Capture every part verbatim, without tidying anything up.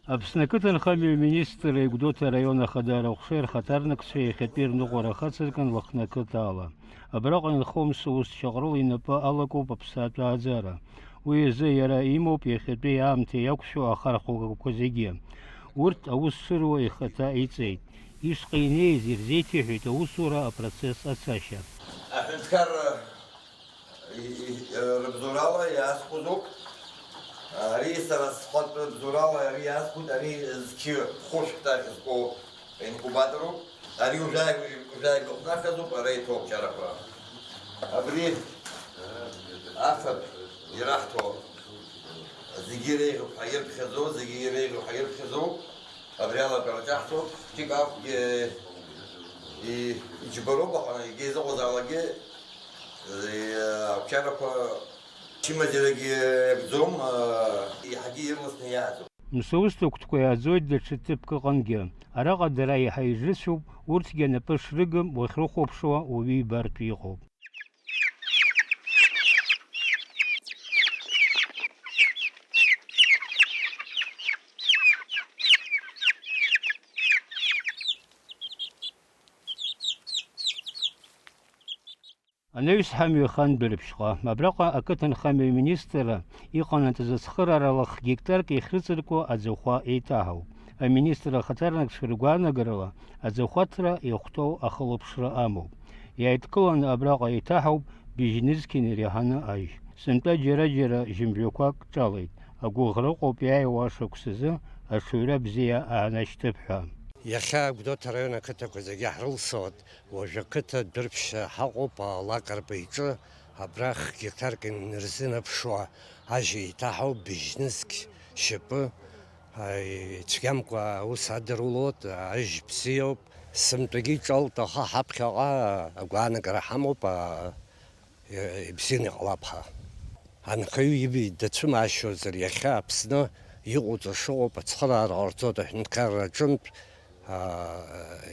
Аԥсны ақыҭанхамҩа министр Гәдоуҭа араион ахада арахәшеи рхаҭарнакцәеи иахьатәи рныҟәара ахацыркын Лыхны ақыҭа ала. Абраҟа инхо Мсоусҭ Шьаҟрыл инапы алакоуп аԥсаатә ааӡара. Уи азы иара имоуп иахьатәи аамҭа иақәшәо ахархәагақәа зегьы. Урҭ аус шыруа ихаҭа иҵеит. Ишҟа инеиз ирзеиҭеиҳәеит аусура апроцесс ацашьа. Аҳәынҭқарра и-, и-, рыбзоурала иаазхәыцуп. Ари сара схатә бзоурала ари иаазхәоит, ари зқьы хәышәтә ахьызку инкубаторуп. Ари ужәааигәа, ужәааигәа хәнахьазуп, ара иҭоуп чарақәа. Абри афатә ираҳҭо зегьы иреиӷьуп ҳәа ирԥхьаӡо, зегьы иреиӷьуп ҳәа ирԥхьаӡо, абри ала акы рҿаҳҵоит, хәыҷык ахәгьы и-, иџьбароуп, аха егьа изыҟазаалакгьы, э, ақәчарақәа чымазарагьы иагӡом, э, еиҳагьы ирласны иааӡом. Мсоусҭ агәҭқәа иааӡоит даҽа ҭыԥк ыҟангьы. Араҟа дара еиҳа ижыцәоуп, урҭгьы анапы шрыгым уахьрыхәаԥшуа уаҩы ибартә иҟоуп. Анаҩс ҳамҩа хан Дәрыԥшьҟа. Абраҟа ақыҭанхамҩа министрра иҟанаҵаз ацхыраарала х-гектарк иахьрыҵаркуа аӡахәа еиҭаҳауп. Аминистр ахаҭарнакцәа ргәаанагарала, аӡахәаҭра иахәҭоу ахылаԥшра амоуп. Иааидкыланы абраҟа еиҭаҳауп быжьнызқь инеиҳаны ажь. Сынтәа џьара-џьара жьымжәақәак ҿалеит. Агәыӷра ыҟоуп иааиуа ашықәсазы аҽаҩра бзиа аанашьҭып ҳәа. Иахьа Гәдоуҭа араион ақыҭақәа зегьы ҳрылсуеит. Уажәы ақыҭа Дәрыԥшьа ҳаҟоуп, алакрба иҿы, абра х-гектарк инарзынаԥшуа ажь еиҭаҳауп, быжьнызқь шьапы, а, ицәгьамкәа аус адырулоит, ажь бзиоуп, сынтәагьы иҿалт, аха ҳаԥхьаҟа агәаанагара ҳамоуп, а, ибзианы иҟалап ҳәа. Анхаҩы иби дацәымаашьозар, иахьа Аԥсны иҟоуҵо шыҟоуп, ацхыраара ҟарҵоит аҳәынҭқарра аҿынтә, аа,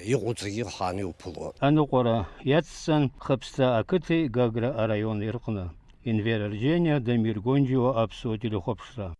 иҟоуҵогьы хааны иуԥыло. Аныҟәара иацҵан Хыԥсҭа ақыҭеи Гагра араиони рҟны. Енвер Арџьениа, Дамир Гонџьиуа, Аԥсуа телехәаԥшра.